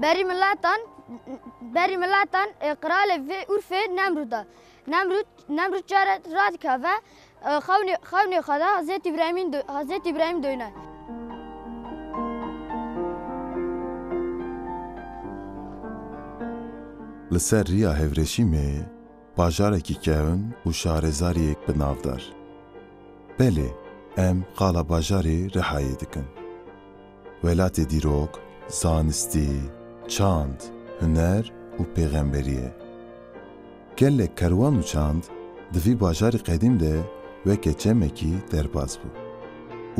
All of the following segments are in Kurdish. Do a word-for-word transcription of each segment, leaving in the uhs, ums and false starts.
Berî miletan, berî miletan, e, qiralê vê Urfê Nemrûd e. Nemrûd, Nemrûd care radikeve, e, xewnê, xewnê xwe de Hazretî Îbrahîmîn do-, Hazretî Îbrahîm doyne. Li ser riya Hevreşîmê bajarekî kevn û şarezariyek bi navdar. Belê, em qala bajarê Rihayê dikin. Welatê dîrok, zanistî, çand, huner û pêxemberî ye. Gelek kerwan û çand di vî bajarî qedîm de weke çemekî derbas bû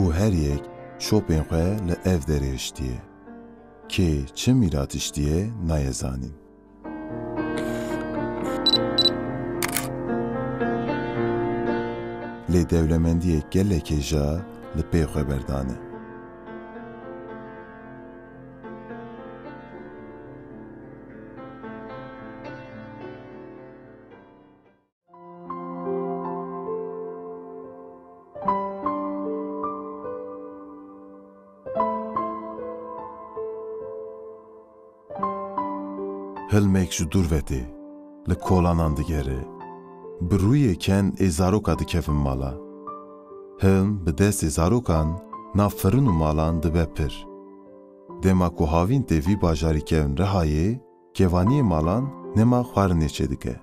û her yek şopên xwe li ev derê hiştiye. Kê çi mîrat hiştiye nayê zanîn. Lê dewlemendiyê gelek hêja li pê xwe berdane. Hilmek ji dûr ve tê, li kolanan digere. Bi rûyê ken ê zaroka dikevin mala. Hilm bi destê zarokan nav firin û malan dibe pir. Dema ku havîn tê vî bajarî kevin Rihayê, kevaniyê malan nema xwarinê çêdike.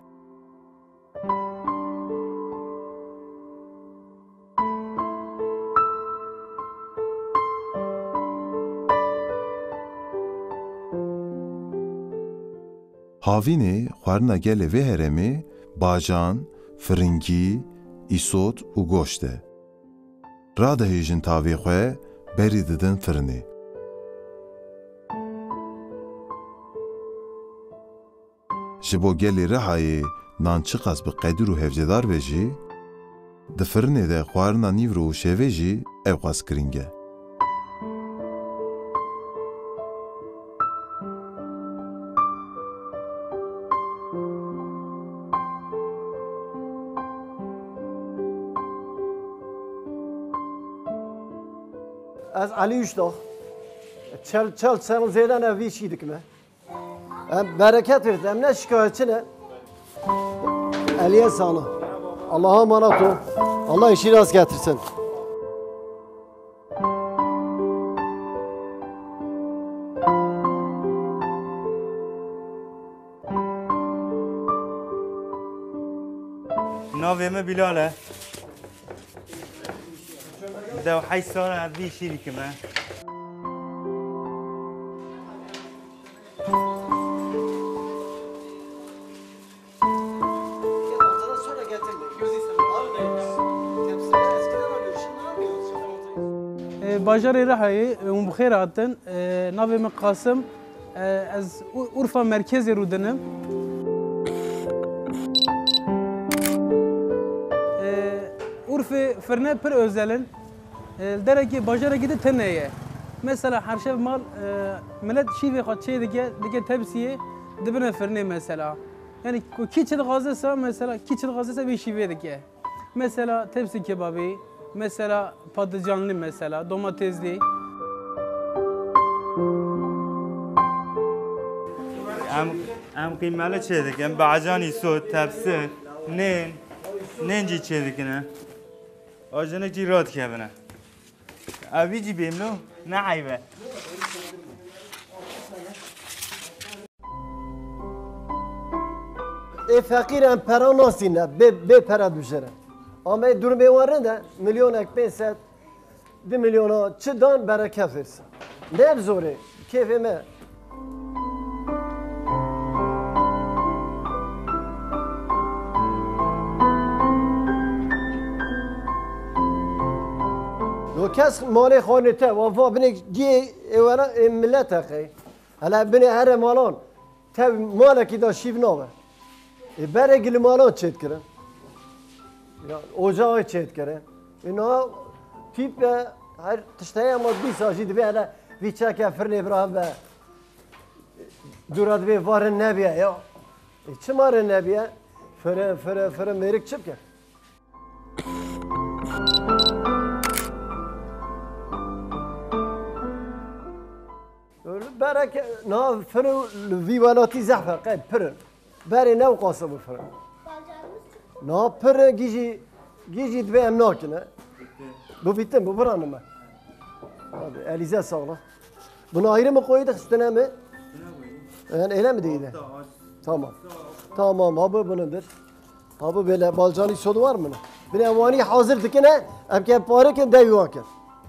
Havînê xwarina gelê vê herêmê bacan, firingî, îsot û goşt e. Radihêjin tavê xwe, berî didin firinê. Ji bo gelê Rihayê nan çiqas bi qedir û hevcedar be jî, di firinê de xwarina nîvro û şevê jî ewqas girîng e. Ez Elî Uştax. Çel, çel sal zêde ne vî şî dikime. Em bereket verirsin, em ne şikayetçi ne. Eliye sağlık. Allah'a emanet ol. Allah işi rast getirsin. Navê min Bilal e. Dew heşt sal e vî işî dikime. Ee, bajarê Rihayê, e, hûn bi xêr hatin. Ee, navê min Qasim. Ee, ez Ur-, Urfa merkezê rûdinim. Ee, Urfê firne pir özel in. E, li derekê bajarekî de tune ye. Mesela her şev mal, e, milet şîvê xwe çê dike, dike tepsiyê, dibine firnê mesela. Yani ku kî çi dixwaze sa, mesela kî çi dixwaze sa vê şîvê dike. Mesela tepsî kebabî, mesela patlıcanlı mesela, domatesli. Em, em qîmeli çê dikin, bacan, îsot, tepsi, nên, nên jî çê dikine. O jinik jî radikevine. Evî jî bêm lo, ne eyb e. Ê feqîr em pera nasîne, bê, bê pere dibijêre. Ama ê durumê wan rind e, milyonek pênc sed, du milyona çi dan bereket versin. Ne bi zorê, kêfê me. Lo kes malê xanê te, wa va binê giyê êwera ê millet heqê. Hele binê here malan, tev malekî da şîv nabe. Ê berê gili malan çêdkirin. Ya, ocaxê çêdkirin. Ê na tîp e, her tişt heye ama dîsa jî divê hele vî çeke firnê bira be. Dûra divê va rind nebiye ya. E, çima rind nebiye? Firin, firin, firin mêrik çi bike? Öyle ben Rek na fir û li vî welatî zehf e, qey pir in. Berê ne wqas e bi fir in. Na pir e, gîjî, gîjî divê em nakine. Bu bitti, bu buranın mı? Hadi, elize sağlık. Bunu ayrı mı koyduk, üstüne mi? Yani öyle mi değildi? Tamam. Tamam, abi bunundur. Abi böyle balcanı sodu var mı? Bir evani hazır dikine, em ke pare ke dev yuva ke.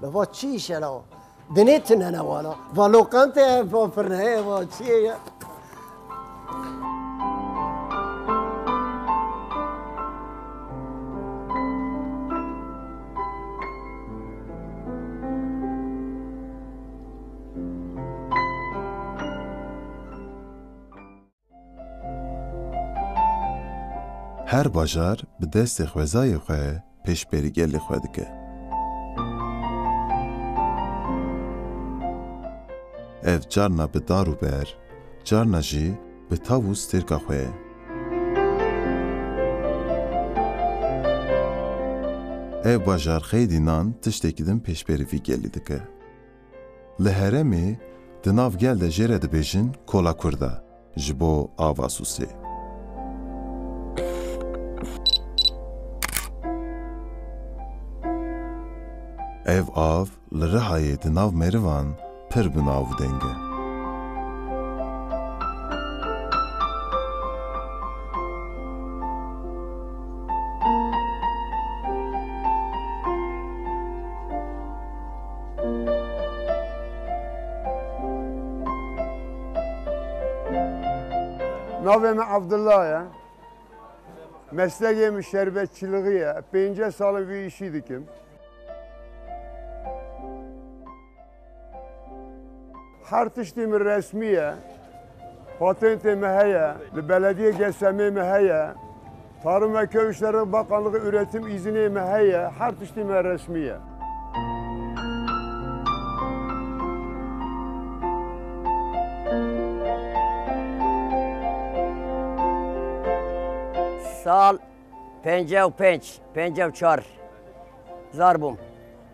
Baba çi iş hele o? Dinê tune ne wala. Va lokante, va firne, va çi ye? Her bajar bi destê xwezayê xwe pêşberî gelê xwe dike. Ev carna bi dar û ber, carna jî bi tav û stêrka xwe ye. Ev bajar xeydî nan tiştekî din pêşberî vî gelî dike. Li herêmê di nav gel de jê re dibêjin Kola Kurda, ji bo ava Sûsê. Ev av li Rihayê di nav merivan pir bi nav û deng e. Navê min Abdullah ye. Meslekê min şerbetçiliğî ye. Pêncî sal in vî îşî dikim. Her tiştî min resmî ye. Patentê min heye. Li Belediyê Gesemê min heye. Tarım ve Köy İşleri Bakanlığı üretim izinê min heye. Her tiştî min resmî ye. Sal pêncî û pênc, pêncî û çar zar bûm.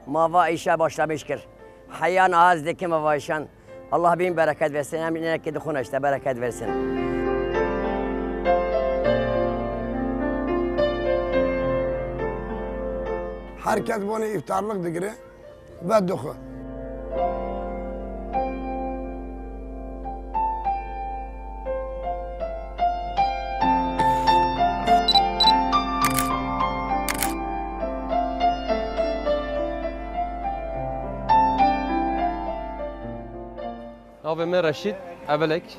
Ma va îşe başlamiş kir. Heya niha ez dikim va îşan. Allah bin bereket versin. Em înekî dixwin işte bereket versin. Her kes bonê îftarlik digire. Ve dixwe. Navê min Reşîd Evelek.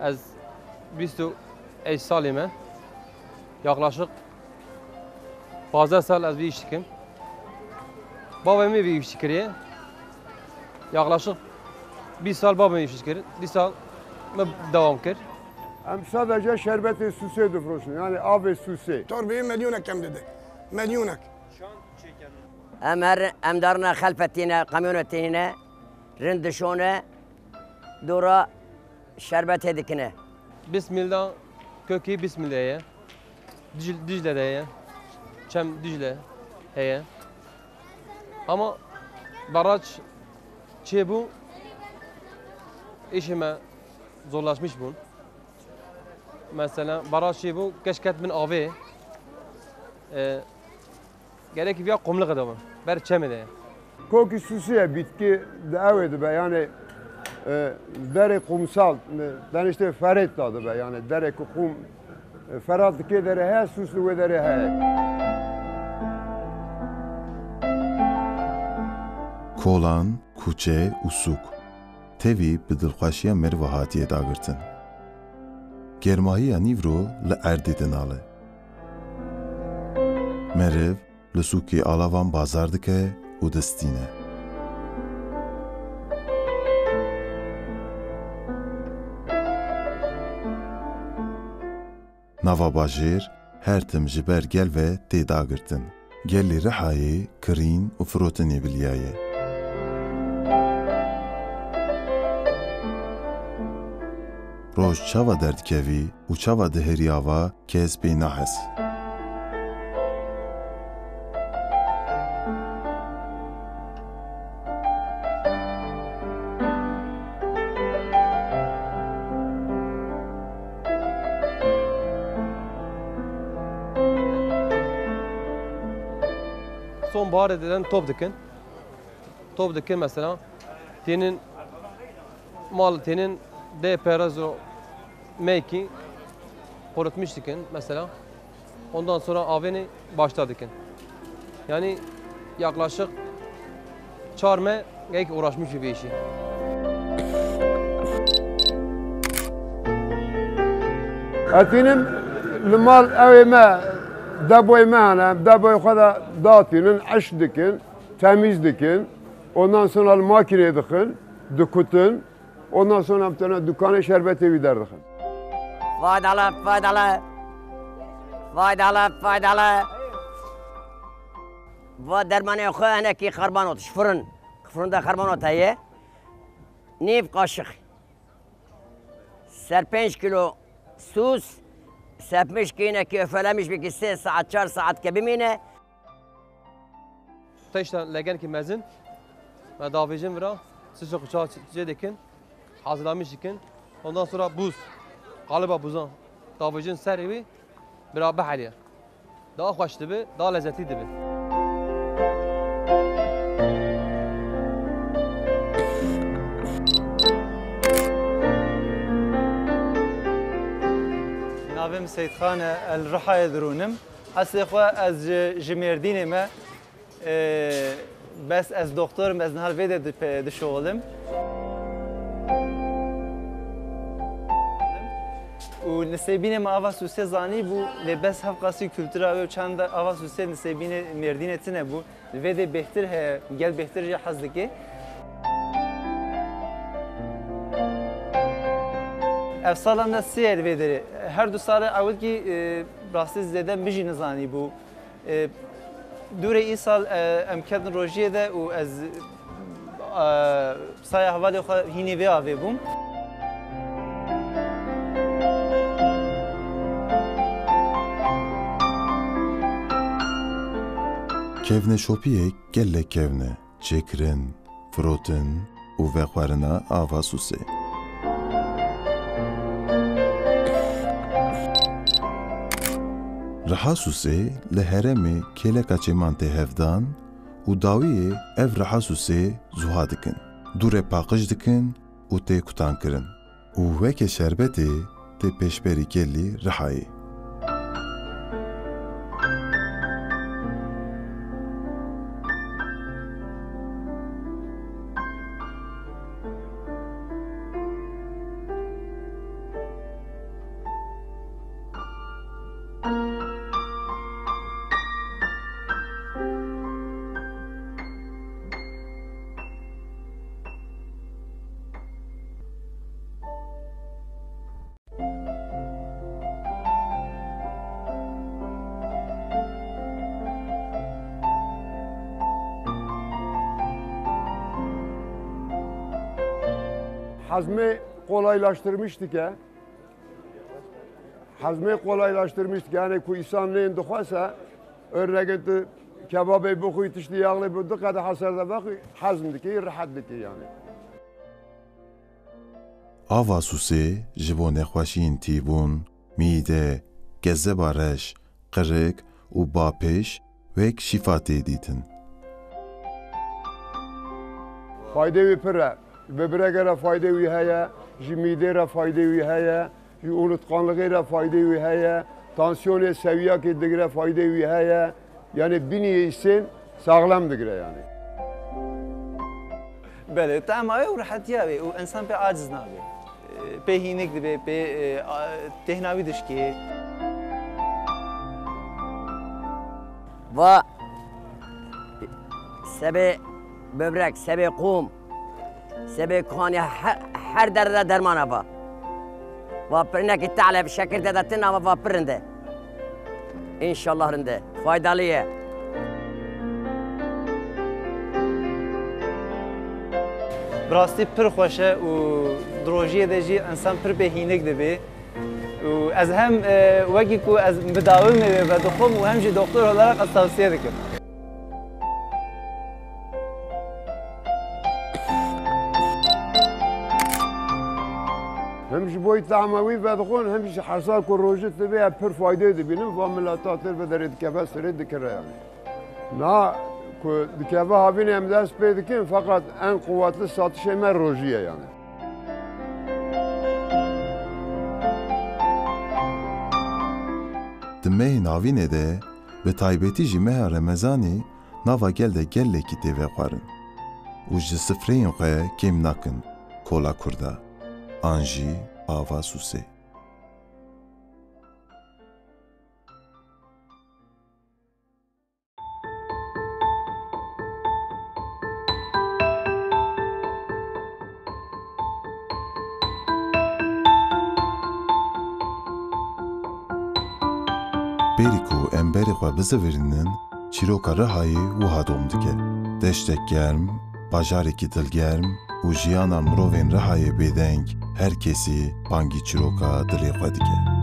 Ez bîst û heyşt salî me. Yaklaşık pazdeh sal ez vî iş dikim. Bavê min vî iş kiriye. Yaklaşık bîst sal bavê min iş kir. Dîsa min devam kir. Em sadece şerbetê Sûsê difroşin, yani avê Sûsê. Torbeyê melyonek em dide. Melyonek. Em her, em darine xelfetîne, kamyonetîne, rind dişone, dora şerbetê dikine. Bismillah, kökî Bismillah ye. Dij-, Dicle de ye. Çem Dicle heye. Ama baraj çêbû, îşê me zorlaşmış bûn. Mesela baraj çêbû, keş ket bin avê. E, Gerek viya qumluğe de bin. Ber çemê de ye. Kokî Sûsê ye, bitki di ewê dibe, yani, e, derê kumsal, e, deniştê Ferêt da dibe, yani derê ku qum, e, Ferat dikê derê heye, Sûs li wê derê heye. Kolan, kuçe û sûk. Tevî bi dilxweşiya meriva hatiye dagirtin. Germahiya nîvro li erdê dinale. Meriv li sûkê alavan bazar dike û distîne. Nava bajêr her tim ji ber gel ve tê dagirtin. Gelê Rihayê kirîn û firotinê biliyaye. Roj çawa derdikevî û çawa diherî ava, kes pê nahes. Baharê didin top dikin. Top dikin mesela. Tênin mal tênin dê perezo meyki kurutmuş dikin mesela. Ondan sonra avêni başta dikin. Yani yaklaşık çar me geyik uğraşmış bir işi. Etînim li mal ew ê me, deboyê me hene, em deboyê xwe de datînin, eş dikin, temîz dikin. Ondan sonra li makînê dixin, dikutin. Ondan sonra em tena dûkanê şerbetê wî derdixin. Faydale, faydale. Faydale, faydale. Va dermanê xwe hinekî xerbanot, ji firin. Firin de xerbanot heye. Nîv qaşiq. Ser pênc kilo sûs, sepmiş ki hinekî öfelemiş bikî sê saet, çar saet ke bimîne. Teşta legenkî mezin, me davêjin vira, sisok çawa çê dikin, hazırlamış dikin. Ondan sonra buz, qaliba buzan davêjin serê wî, bira biheliye. Daha xweş dibi, daha lezzetlî dibi. Navê min Seyîdxan e, ez li Rihayê dirûnim. Eslê xwe ez ji, ji Mêrdînê me. Ee, bes ez doktor im, ez niha li vê de dipe-, dişoxulim. Û nisêbînê me ava Sûsê zanî bû, lê bes hevqasî kultura wê û çanda ava Sûsê nisêbînê Mêrdînê tine bû. Li vê de bêhtir heye, gel bêhtir jê hez dike. Ev sala me sê ye li vê derê. Her du salê ewilkî, e, rastî zêde min jî nizanî bû. E, dûrê îsal, e, em ketin rojiyê de û ez, e, saya hevalê xwe hînî vê avê bûm. Kevneşopiyek gelek kevn e. Çêkirin, firotin û vexwerina ava Sûsê. Riha Sûsê li herêmê kêleka çêman tê hevdan û dawiyê ev riha Sûsê zuha dikin. Dûrê paqij dikin û tê kutankirin. Û weke şerbetê tê pêşberî gelî Rihayê. Hazmê kolaylaştırmış dike. Hazmê kolaylaştırmış dike. Yani ku insan nên dixwese, örneğin tu kebabê bixwî, tiştî yağlı bu, du qede hasar da bixwî, hazm dike, rahat dike yani. Ava Sûsê ji bo nexweşiyên tîbûn, mîde, kezeba reş, qirik û bapêş wek şîfa tê dîtin. Faydê wî pir e. Böbrege re faydê wî heye, ji mîdê re faydê wî heye, ji unutkanlığê re faydê wî heye, tansiyonê sewiyakê digire faydê wî heye. Yani biniyê îsên sağlam digire yani. Belê, tema wê û rehetiya wê û insan pê aciz nabe. Pê hînik dibe, pê, e, a, têhna wî dişkê. Va sebê böbrek, sebê qûm, sebê kanî her, her derde dermana va. Va pirinekî tehle bi şekir de de tin ama va pir rinde. İnşallah rinde. Faydalı ye. Bi rastî pir xweş e û di rojiyê de jî insan pir bêhînik dibe. Û ez hem, e, wekî ku ez midawimê wê vedixwim û hem jî doktor olarak ez tavsiye dikim. Hem ji bo tahma wî vedixwin, hem jî her sal ku rojî dibe, ez pir faydeyê dibînim, va mileta tir bi derê dikeve serê dikire yani. Na Ku dikeve havînê em dest pê dikin, feqet en quwetli satişê me rojî ye yani. Di mehên havînê de, bi taybetî jî meha Remezanê, nava gel de gelekî tê vexwarin û ji sifreyên xwe kêm nakin kola kurda an jî ava sûsê. Berî ku em berê xwe bizivirînin, çîroka Rihayê wiha dom dike. Deştek germ, bajarekî dilgerm û jiyana mirovên Rihayê bêdeng, her kesî bangî çîroka dilê xwe dike.